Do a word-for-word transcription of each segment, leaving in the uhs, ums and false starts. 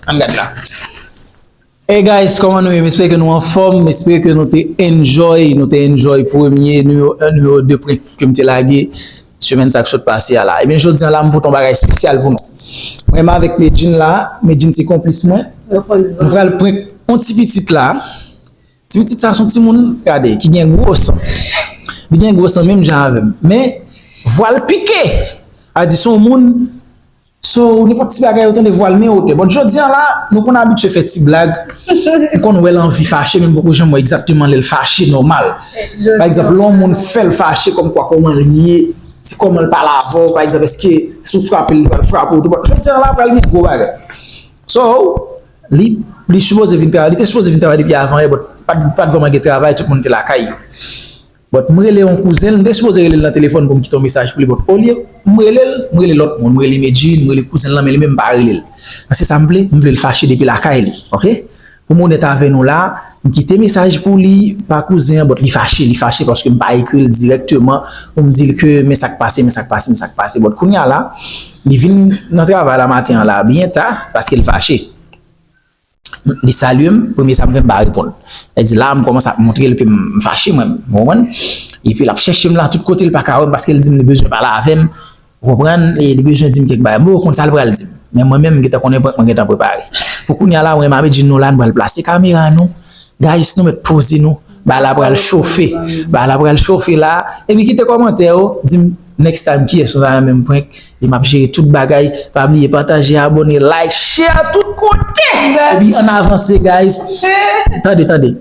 Ann gad la. Hey guys, kòman nou ye? M espere ke nou anfòm, m espere ke nou te enjoy, nou te enjoy premye, nimewo en, nimewo de prank ke m te lage semèn sa k sot pase a la. Ebyen, jodi a la, m pote yon bagay espesyal pou nou. Mwen menm avèk Medjine la, Medjine se konplis mwen. Nou pral prank yon ti pitit la. Ti pitit sa se yon timoun, gade, ki gen gwo san. Li gen gwo san menm jan avè m. Men, vwa l pike. A di se yon moun, so, nenpòt ti bagay ou tande vwa l men wotè. But jodi a la, nou konn abitye fè ti blag. M konn wè l anvi fache, men m poko janm wè egzakteman lè l fache nòmal. Pa egzanp, lè yon moun fè l fache, kòmkwa kòman l ye, se kòman l pale avè w, pa egzanp, èske si w frape l, li pral frape w tou. But jodi a la, pral gen gwo bagay. So, li, li sipoze vin travay, li te sipoze vin travay depi avan yè, but pa t, pa t vrèman gen travay, tout moun te lakay yo. But m rele yon kouzen l, m te sipoze rele l nan telefòn pou m kite yon mesaj pou li, but olye m rele l, m rele lòt moun, m rele Medjine, m rele kouzen l lan, men li menm m pa rele l. Paske sa m vle, m vle l fache depi lakay li, oke? Pou m onèt avè nou la, m kite mesaj pou li pa kouzen an, but li fache, li fache paske m pa ekri l dirèkteman pou m di l ke men sa k pase, men sa k pase, men sa k pase. But kounye a la, li vin nan travay la maten an la byen ta paske l fache. Li salye m, premye sa m fè, m pa reponn. Sa di la, m kòmanse ap montre l ke m fache mwen, ou konprann? Epi l ap chèche m la tout kote, l pa ka wè m paske l di m li bezwen pale avè m. Ou konprann? E li bezwen di m kèk bagay. Mwen konn sa l pral di m. Men mwen menm, m gentan konnen prank mwen gentan prepare. Pou kounye a la, mwen menm avèk Jin nou la, nou pral plase kamera nou. Guys, nou mèt poze nou. Bagay la pral chofe. Bagay la pral chofe la. Epi kite kòmantè yo, di m next time kiyès nou ta renmen m prank. E m ap jere tout bagay. Pa bliye pataje, abòne, like, share tout kote. Epi ann avanse, guys. Tande, tande.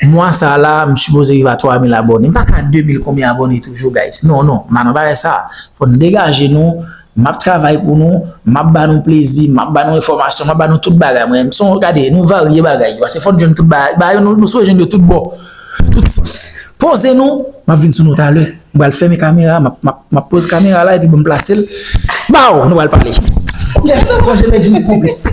Mwa sa a la, m sipoze rive a twa mil abòne. M pa ka de mil konbyen abòne toujou, guys. Non, non, m pa nan bagay sa. Fò n degaje nou. M ap travay pou nou. M ap ba nou plezi. M ap ba nou enfòmasyon. M ap ba nou tout bagay. Mwen, m son, gade, nou varye bagay yo. Paske fò n jwenn tout bagay. Bagay yo, nou, nou sipoze jwenn yo tout bò. Tout sans. Poze nou. M ap vin sou nou talè. M pral fèmen kamera. M ap, m ap, m ap poze kamera la epi ban m plase l. Baw, nou pral pale. Ok, fò jwenn Medjine konplis.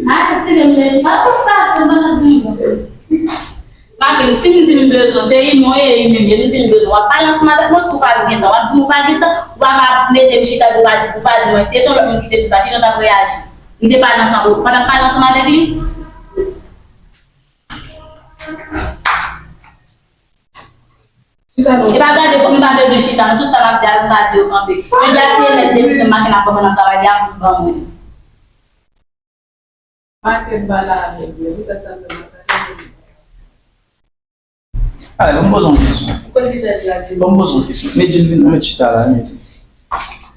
Ah, eskize m, men sa konn pase m pandan m vivan. Make m, si m di m bezwen, se email ou ye, email, depi m di m bezwen, w ap pale ansanm avèk mwen, si w pa gen tan, w ap di m ou pa gen tan, ou pa ka mete m chita epi ou pa di, ou pa di mwen, si se te yon lòt moun ki te di sa, kijan w t ap reyaji? Li te pale ansanm avèk ou, pandan m pale ansanm avèk li? E pa gade pou m pa bezwen chita, nan tout sa m ap di a, m pa di yo kanpe. Jodi a, si e lèt demisyon Maken ap pran nan travay li a pou l ban mwen. Maken pa la avèk mwen, poutèt sa m fè m ap gade. Ale, ban m poze yon kesyon. Ou konn kijan di la di? Ban m poze yon kesyon. Medjine, vin, ann met chita la, Medjine.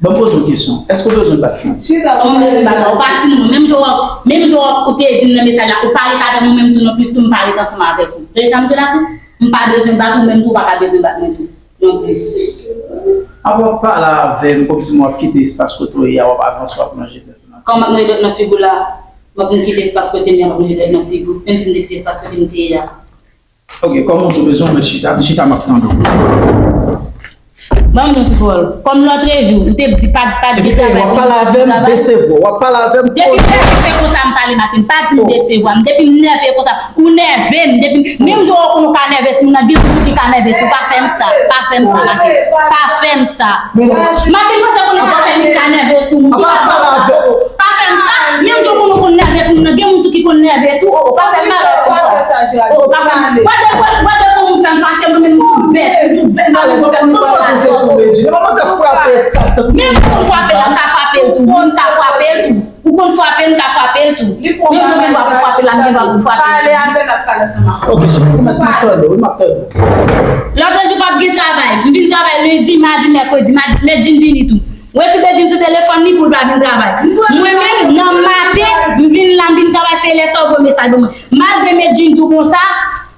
Ban m poze yon kesyon. Èske w bezwen bat mwen? Chita, kòman m bezwen bat ou? Ou pa timoun, menm jan w ap, menm jan w ap, ou te di m nan mesaj la, ou pa ret avè mwen menm tou non plis tou, m pa ret ansanm avèk ou. Tande sa m di w la tou? M pa bezwen bat ou, menm tou ou pa ka bezwen bat mwen tou non plis. Apa w ap pale avè m kòmsi m w ap kite espas kote w ye a, w ap avanse, w ap lonje dwèt ou nan figi m. Kòman m ap lonje dwèt nan figi w la? M ap kite espas kote m ye a, m ap lonje dwèt nan figi w. Menm si m te kite espas kote m te ye a. Ok, kòm ou di w bezwen yon lòt chita, m chita, m ap tande w. Ban m yon ti pawòl. Kòm lòtrejou, ou te di pa, pa gen travay. Epi, w ap pale avè m, bese vwa. W ap pale avè m, depi m nève konsa, m pale, Maken. Pa di m bese vwa m. Depi m nève konsa, ou nève m. Depi m, menm jan w konn ou ka nève sou moun nan, gen moun ki ka nève sou ou. Pa fè m sa. Pa fè m sa, Maken. Pa fè m sa. Maken, panse konnen sa fè li ka nève sou moun ki pa konn sa. Pa fè m sa. Menm jan w konn ou konn nève sou moun nan, gen moun tou ki konn nève tou. Oh, oh, pa fè m bagay konsa. Oh, oh, pa fè m. Gade, gade, gade kòman w fè m fache, mwen menm m tou bèt, m tou bèt, m pa konn fè m bagay. Menm jan w konn frape l, m ka frape l tou, m ka frape l tou. Ou frape, m ka frape l tou. Menm jan w gen dwa pou frape l la, m gen dwa pou frape l tou. Pale apre l ap pale ansanm ak ou. Ok, cheri, m ap tande, wi, m ap tande. Lòt jou p ap gen travay. M vin travay lendi, madi, mèkredi, mèt Jean vini tou. Mwen ki Medjine sou telefòn li pou l pa vin travay. Mwen menm, nan maten, m vin la, m vin travay, se lè sa w voye mesaj ban mwen. Malgre Medjine di w konsa,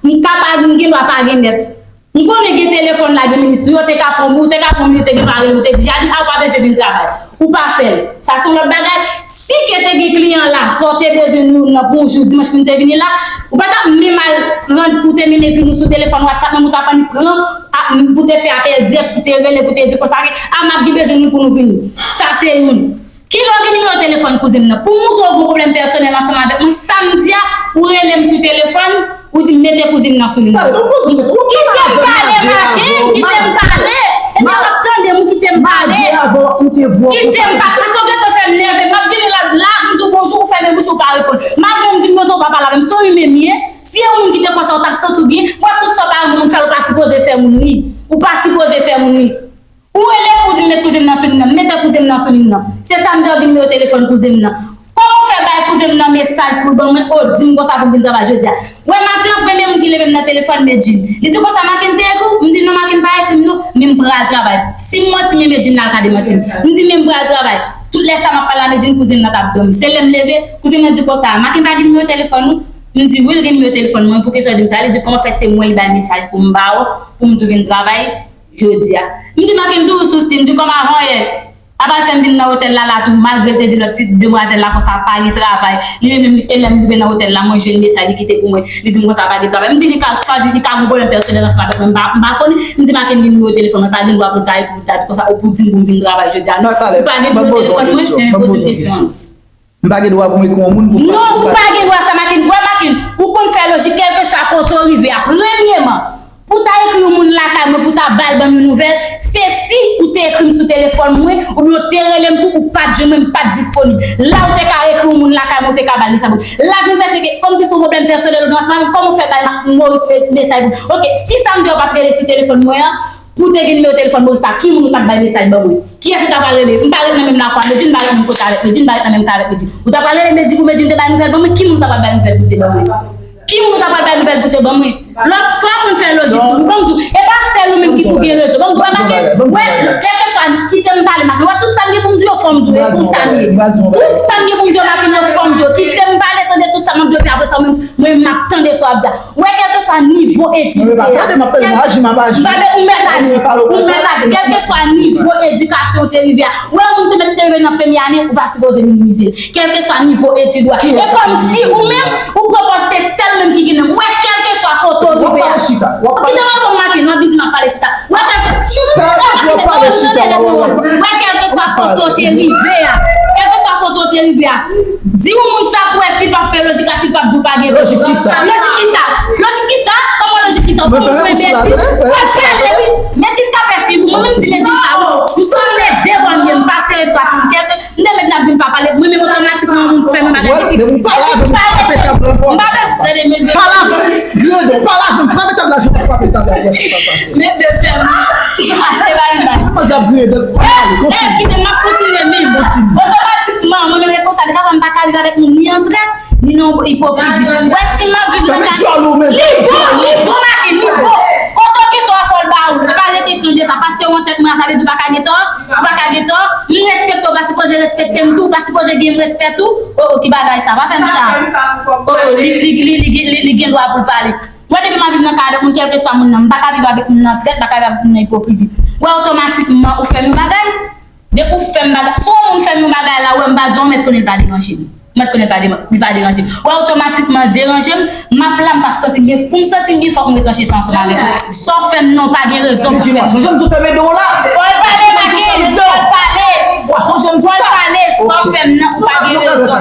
m ka pa, m gen dwa pa gen nèt. M konnen gen telefòn la, gen minit, si yo te ka pran, ou te ka pran minit, te gen dwa rele, ou te di, Jadine, a, ou pa bezwen vin travay. Ou pa fè l. Sa se yon lòt bagay. Si ke te gen kliyan la, sa w te bezwen nou nan pou yon jou, dimanch pou m te vini la, ou pa t ap menm al pran pou te menm ekri nou sou telefòn WhatsApp, menm ou t ap annik pran, a, pou te fè apèl dirèk, pou te rele, pou te di konsa ke, a, m ap gen bezwen nou pou nou vini. Sa se youn. Kilè w gen nimewo telefòn kouzen m nan? Pou m montre w gen pwoblèm pèsonèl ansanm avèk mwen, samdi a, ou rele m sou telefòn, ou di m mete kouzen m nan sou liy nan. Kite m pale, Macken, kite m pale. Epi w ap tande m, kite m pale. Kite m pale, paske w gentan fè m nève. M ap vini la, la, m di w bonjou, ou fèmen bouch ou, ou pa reponn. Malgre m di m konsa, ou pa pale avè m. Se yon imen m ye. Si yon moun ki te fè sa, ou t ap santi w byen. Mwen, tout sa w pa renmen moun fè l, ou pa sipoze fè moun li. Ou pa sipoze fè moun li. Ou rele m pou di m met kouzen m nan sou liy nan. M mete kouzen m nan sou liy nan. Se samdi a w gen nimewo telefòn kouzen m nan. Kòman w fè bay kouzen m nan mesaj pou l ban mwen? O, di m konsa pou m vin travay jodi a. Wè, maten an, premye moun ki leve m nan telefòn, Medjine. Li di konsa, Macken te ekri w? M di, non, Macken pa ekri m, non. Men m pral travay. Si m manti, men Medjine la ka demanti m. M di, men m pral travay. Tout lè sa m ap pale a Medjine, kouzen m nan t ap dòmi. Se lè m leve, kouzen m nan di konsa, Macken pa gen nimewo telefòn ou? M di, wi, l gen nimewo telefòn mwen. Poukisa w di m sa? Li di, kòman fè se mwen li bay mesaj pou m ba w, pou m tou vin travay? Jodi a. M di, Macken toujou sou stil, m di, kòm avan yè. Apa l fè m vin nan otèl la, la tou, malgre l te di lòt ti demwazèl la konsa pa gen travay. Li menm, menm, e lè m rive nan otèl la, mwen jwenn mesaj li kite pou mwen. Li di m konsa pa gen travay. M di, li ka, swa di, li ka gen pwoblèm pèsonèl ansanm avèk mwen, m pa, m pa konnen. M di, Macken gen nimewo telefòn mwen, pa gen dwa pou l ta ekri pou l ta di konsa, ou pou di m pou m vin travay jodi a, non. Ou pa gen nimewo telefòn mwen, men poze m kesyon. M pa gen dwa pou m ekri yon moun pou... Non, ou pa gen dwa sa, Macken. Wè, Macken, ou konn fè lojik, kèlkeswa kote w rive a. Premyeman, pou w ta ekri yon moun lakay mwen, pou w ta ba l ban m yon nouvèl, se si ou te ekri m sou telefòn mwen, oubyen ou te rele m tou, ou pa t jwenn mwen, m pa t disponib. La, ou te ka ekri yon moun lakay mwen, ou te ka ba l mesaj. La, m fè se ke, kòm se yon pwoblèm pèsonèl ou gen ansanm avè m, kòman w fè bay Maurice mes-, mesaj pou... Ok, si samdi a ou pa t rele sou telefòn mwen an, pou w te gen nimewo telefòn mwen sa, ki moun ou t ap bay mesaj ban mwen? Kiyès ou t ap al rele? M pa ret nan menm lakwa Medjine, m pa ret menm kote avèk Medjine, m pa ret nan menm kay avèk Medjine. Ou t ap al rele Medjine pou Medjine te bay nouvèl ban mwen? Ki moun ou t ap al bay nouvèl pou te ban mwen? Ki moun ou t ap al bay nouvèl pou te ban mwen? Lòt fwa pou n fè lojik tou, ban m di w, e pa sèl ou menm ki pou gen rezon. Ban m di w, wè, Macken, wè, kèlkeswa, kite m pale, Macken. Wè, tout sa m gen pou m di yo, fò m di w, e konsa m ye. Tout sa m gen pou m di yo, Macken, yo, fò m di w. Kite m pale, tande tout sa m ap di yo, epi apre sa, ou menm, mwen, m ap tande sa w ap di a. Wè, kèlkeswa nivo etid ou te ye a, m pa be-, ou mèt aji, ou mèt aji, kèlkeswa nivo edikasyon ou te rive a, wè, yon moun te mèt te rive nan premye ane, ou pa sipoze minimize l. Kèlkeswa nivo etid ou a. E kòmsi ou menm, ou pran pòz se sèl ou menm ki gen nan. Wè, kèlkeswa kote ou rive a. Kite m reponn Macken, m ap vin di m ap pale chita. Wè, kèlke... Chita, w ap pale chita, w ap... Wè, kèlkeswa kote ou te rive a. Kèlkeswa kote ou te rive a. Di yon moun sa pou wè si l p ap fè lojik la, si l p ap di w pa gen rezon. Lojik kisa? Lojik kisa? Lojik kisa? Kòman lojik kisa? Ou pa mwen enbesil. Fò w pale, wi. Medjine ka fè figi w. Mwen menm m di Medjine sa, wi. M sonn de bò m ye, m pa serye twa fanm. Kèlke, m te mèt n ap di m pa pale. Mwen menm otomatikman yon moun fè m bagay. Depi m pale avè m, m frape tab la. M pa bezwen tande Medjine. Pale avè m, grandon, pale avè m, frape tab la, je te frape tab la, wè sa k ap pase. Medjine fè m. Te ba yon bagay. Manzè ap griyen dèt, pale, kontinye. Kite m ap kontinye menm. Kontinye. Otomatikman, mwen menm lè konsa, deja m pa ka viv avèk moun ni an trèt, ni nan ipokrizi. Wè, si m ap viv nan kay, li bon, li bon, Macken, li bon. Kote w gen tò a, fò l ba ou. E pa rete sou de sa, paske w an tèt mwen, sa vle di w pa ka gen tò, ou pa ka gen tò. M respekte w, ou pa sipoze respekte m tou, ou pa sipoze gen respè tou. O, o, ki bagay sa, pa fè m sa. O, o, li, li, li, li, li, li gen dwa pou l pale. Mwen, depi m ap viv nan kay avèk moun, kèlkeswa moun nan, m pa ka viv avèk moun nan trèt, m pa ka viv avèk moun nan ipokrizi. Wè, otomatikman, ou fè m yon bagay. Depi ou fè m bagay, si yon moun fè m yon bagay la, wè, m pa di w, mèt konnen l pa deranje m. Mèt konnen l pa de-, li pa deranje m. Wè, otomatikman, l deranje m, m ap la, m p ap santi m byen. Pou m santi m byen, fòk m retranche sa ansanm avèk ou. Sa w fè m nan, ou pa gen rezon pou fè m. Fò l pale, Macken, fò l pale. Fò l pale, sa w fè m nan, ou pa gen rezon.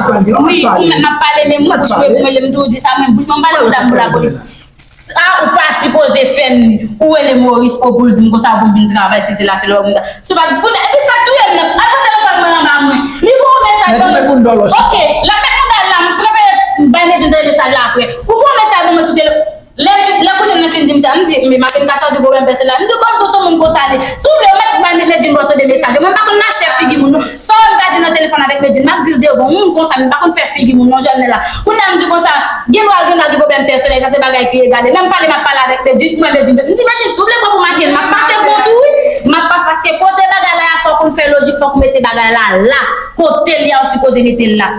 Wi, ou mèt m ap pale, men mwen, bouch mwen, mwen, lè m di w di sa, men bouch mwen, m pale pou dam pou lapolis. Sa ou pa sipoze fè m, ou rele Maurice o pou l di m konsa pou m vin travay, si se la, se lè ou vin ta-, se pa pou, epi sa k touye m nan, al pran telefòn mwen anba mwen. Li voye yon mesaj ban mwen. Ok, l ap met mwen dal la, m prefere bay Medjine tande mesaj la apre. Ou voye yon mesaj ban mwen sou tele-, lè, lè kouzen m fin di m sa, m di, men Makenn ka chwazi pwoblèm pèsonèl la. M di, kòm tou se yon moun konsa li. Si w vle, ou mèt bay Medjine ba w tande mesaj. Mwen m pa konn mache figi moun, non. Sa w wè m ka di nan telefòn avèk Medjine, m ap di l devan. Yon moun konsa, m pa konn pè figi moun, non, Joël la. Kounye a m di konsa, gen dwa, gen dwa gen pwoblèm pèsonèl, sa se bagay ki regade. Lè m pale, m ap pale avèk Medjine, mwen, Medjine, m di, Medjine, si w vle pran pou Makenn, m ap pase kont ou, wi. M ap pase, paske kote bagay la, fòk ou fè lojik, fòk ou mete bagay la la. Kote l ye a, ou sipoze mete l la.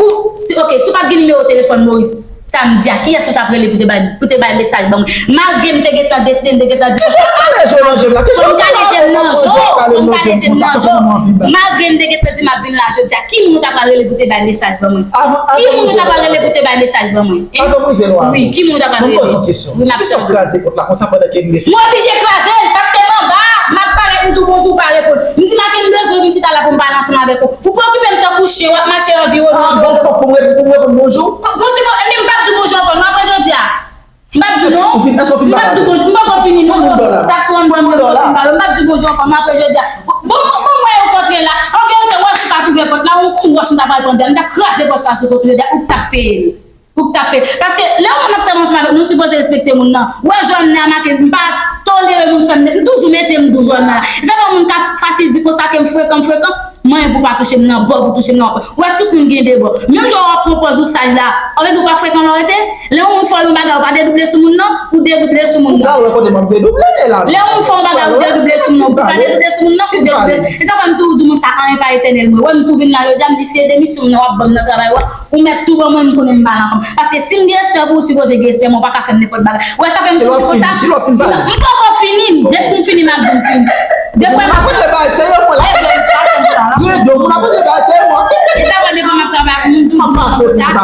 Ou, si, ok, si w pa t gen nimewo telefòn Maurice, samdi a, kiyès ou t ap rele pou te bay, pou te bay mesaj ban mwen? Malgre m te gentan deside, m te gentan di, fò m kale je m nan je w, fò m kale je m nan je w, malgre m te gentan di m ap vin la jodi a, ki moun ou ta pral rele pou te bay mesaj ban mwen? Ki moun ou ta pral rele pou te bay mesaj ban mwen? Wi, ki moun ou ta pral rele? Wi, m ap tande. M oblije kraze l, paske m anba, m ap parèt, m di w bonjou, ou pa reponn. M di, Makenn, m bezwen w, m chita la pou m pale ansanm avèk ou. Ou pa okipe m tankou chen, w ap mache anviwonnen. Ah, bon, fòk pou mwen, pou mwen reponn bonjou? Konsi, ebyen, m p ap di w bonjou ankò, non, apre jodi a. M p ap di w, non. M p ap di w bonjou, m poko fini, non. Sa k trannsenk mil dola. M p ap di w bonjou ankò, non, apre jodi a. Bon, bon, bon, mwen, okontrè la, an verite, wòch ou pa t ouvè pòt la, yon, yon wòch m ta pral pran dèyè, m t ap kraze pòt sa sou kont ou, ou t ap peye l. Ou k tape. Paske lè yon moun ap travay ansanm avèk nou, nou sipoze respekte moun nan. Ou wè jòn nan make, m pa tolere moun fè m, m toujou mete m dou jòn nan. E sa fè yon moun ka fasil di konsa ke m frekan, m frekan. Mwen pou pa touche m nan bò, pou touche m nan. Ou wè tout moun gen de bò. Menm jan w ap pran pòz ou saj la, anben ou pa frekan lè w rete. Lè yon moun fè w yon bagay, ou pa dedouble sou moun nan, ou dedouble sou moun nan. Ou pral wè kote m ap dedouble, e la. Lè yon moun fè w yon bagay, ou dedouble sou moun nan, ou pa dedouble sou moun nan, ou dedouble. E sa fè m toujou di moun sa, anyen pa etènèl mwen. Ou wè m tou vin la jodi a, m di si e demisyon w ap ban m nan travay, ou Ou mèt tou ban mwen, m konnen m pa nan kòm. Paske si m gen respè pou ou, sipoze gen respè mwen, ou pa ka fè m nenpòt bagay. Ou wè sa fè m toujou konsa? M poko fini, depi pou m fini, m ap di m fini. Depi m ap di bagay serye, mwen la. Rete, moun ap di bagay serye, mwen. E sa pa depi m ap travay ak moun, toujou konsa.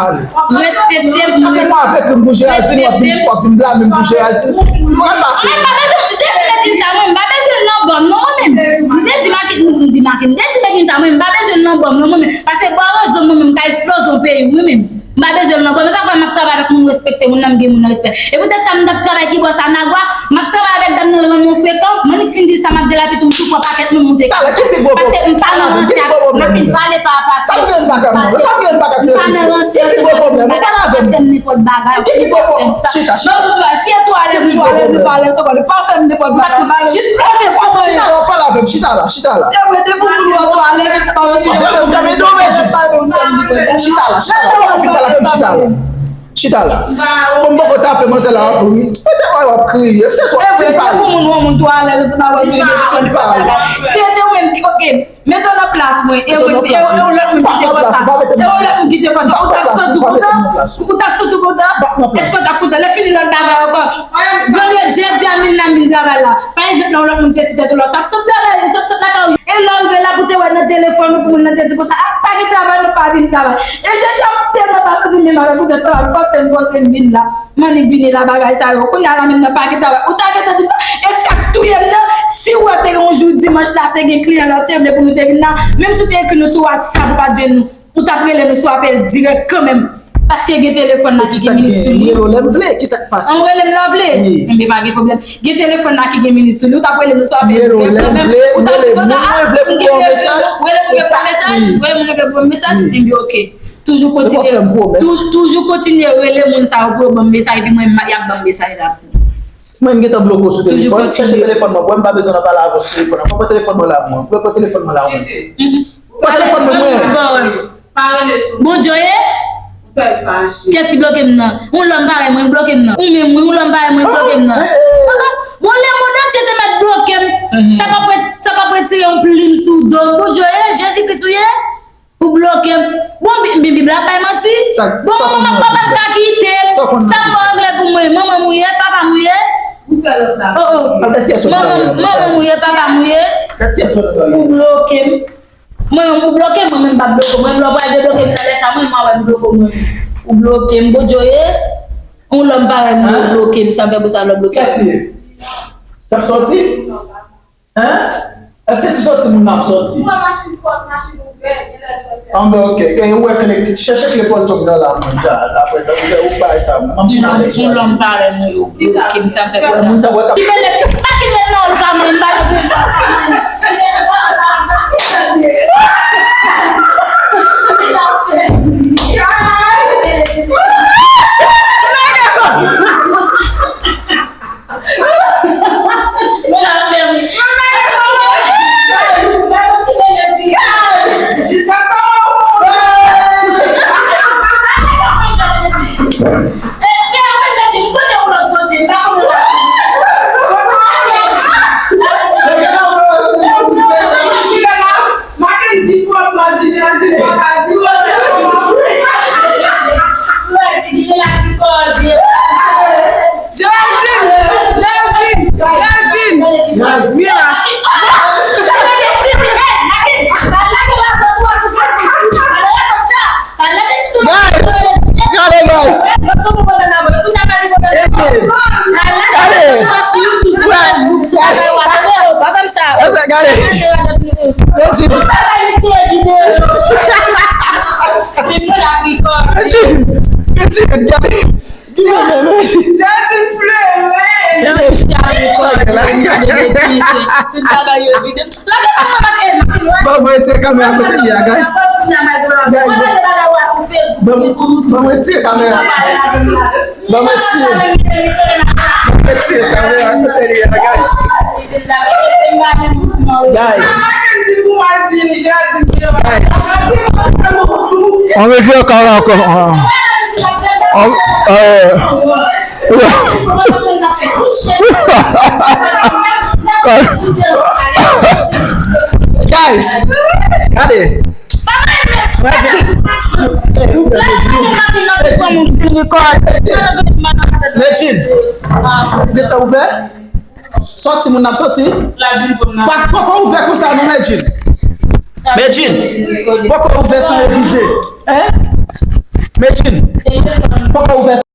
Respekte m, respekte m. Mwen pa bezwen, m te di Medjine sa, mwen, m pa bezwen l nan bò m, non, mwen menm. M te di Makenn, m di Makenn, m te di Medjine sa, mwen, m pa bezwen l nan bò m, non, mwen menm. Paske bò rezon mwen menm ka eksploze yon peyi, wi menm. M pa bezwen l nan bò m. E sa fè m ap travay avèk moun respekte, moun nan m gen moun nan respè. E poutèt sa m t ap travay ki bò sa Nagwa, m ap travay avèk dam nan l rann mwen frekan, m annik fin di sa m ap di la epi tou m tou pran pakèt moun moute. Paske m pa nan ransè ak Makenn, pale pa pati. M pa nan ransè ak Makenn, pa fè m nenpòt bagay. Chita, chita. Si e twalèt, m twalèt, m twalèt, pa fè m nenpòt bagay. Chita la, w ap pale avè m, chita la, chita la. Chita la, chita la, w ap fin pale avè m, chita la. Chita la. Bon, m poko tape manzè la anpil, wi. Petèt w ap kriye, petèt w ap fin pale. Pou moun, yon moun twalèt, se pa wè di telefòn, pa bagay. Si se te ou menm ki, ok, mete w nan plas mwen, e ou, e ou, e ou lòt moun ki te fè sa. E ou lòt moun ki te fè sa, ou t ap santi w kontan? Ou t ap santi w kontan? Èske w t ap kontan? Lè fini lòt bagay ankò. Vandredi, jedi a min nan min travay la. Pa egzanp, lè yon lòt moun te sou tèt ou la, w t ap sot travay, w t ap sot lakay ou. E lè w rive la pou te wè nan telefòn ou, pou moun nan te di konsa, ah, pa gen travay, non, pa vin travay. E jodi a, m tèlman pa santi m menm avèk ou, tèt sa, m fòse, m fòse, m vin la. M annik vini la, bagay sa yo. Kounye a la menm nan pa gen travay. Ou ta gentan di m sa. E sa k touye m nan, si w wè te gen yon jou dimanch la, te gen kliyan la, ou te vle pou nou te vin la, menm si w te ekri nou sou WhatsApp, ou pa t jwenn nou. Ou t ap rele nou sou apèl dirèk kanmenm. Paske gen telefòn la ki gen minis sou li. Rele w lè m vle, kisa k pase? An rele m lè w vle. Wi. Enben, pa gen pwoblèm. Gen telefòn la ki gen minis sou li. Ou t ap rele nou sou apèl dirèk kanmenm. Ou t ap di konsa, ah, m gen rezon. Rele moun yo pa mesaj. Rele moun yo pa mesaj. Enben, ok. Toujou kontinye. Tou-, toujou kontinye rele moun sa yo pou yo ban m mesaj, epi mwen, m, y ap ban m mesaj la pou mwen. Mwen, m gentan bloke w sou telefòn. Chèche telefòn mwen pou mwen, m pa bezwen nan pale avè w sou telefòn. Pran telefòn mwen la, mwen. Pran telefòn mwen la, mwen. Pran telefòn mwen, mwen. Bon, Joe, kiyès ki bloke m nan? Yon lòm parèy mwen, bloke m nan. Ou menm, wi, yon lòm parèy mwen, bloke m nan. Bon, lemonn antye te mèt bloke m. Sa p ap ret-, sa p ap retire yon plim sou do m. Bon, Joe, Jezi Kris ou ye? Ou bloke m. Bon, Bi-, Bi-, Bib la bay manti. Bon, manman m ak papa m ka kite m. Sa m bon angle pou mwen. Manman m ou ye, papa m ou ye. Oh, oh. Manman m, manman m ou ye, papa m ou ye. Ou bloke m. Mwen menm, ou bloke m, mwen menm m p ap bloke w. Mwen menm, lè w pral debloke m nan lè sa, mwen menm, w a wè m bloke w mwen menm. Ou bloke m, Bon Joe. Yon lòm parèy mwen, ou bloke m. Sa m fè pou sa, lè w bloke m. Kiyès li ye? L ap sòti? Hein? Èske si sòti moun nan ap sòti? Mwen machin pòt, machin ouvè, gen lè l sòti. Anben, ok. E ou wè kle, chèche kle pòl chòm nan la, mwen, ja, apre sa, ou fè, ou bay sa, mwen. Yon lòm, yon lòm parèy mwen, yo bloke m, sa m fè pou sa. Moun sa wè k ap. Ki benefis, sa ki lè nan ou pa mwen, m pa gen pou m pase. Gade! Gade! Gade! Gade! Gade! Gade! Gade! Gade! Gade! Gade! Gade! Tout bagay yo vide. Ban mwen retire kamera kote li a, guys. Guys, ban, ban mwen retire kamera. Ban mwen retire. Ban mwen retire kamera kote li a, guys. Guys. Guys. On revient encore, encore. On, euh, Guys, gade. Medjine, ou gentan ouvè? Sòti, moun ap sòti. Pa, poko ouvè konsa non, Medjine. Medjine, poko ouvè san revize. Hein? Medjine, poko ouvè.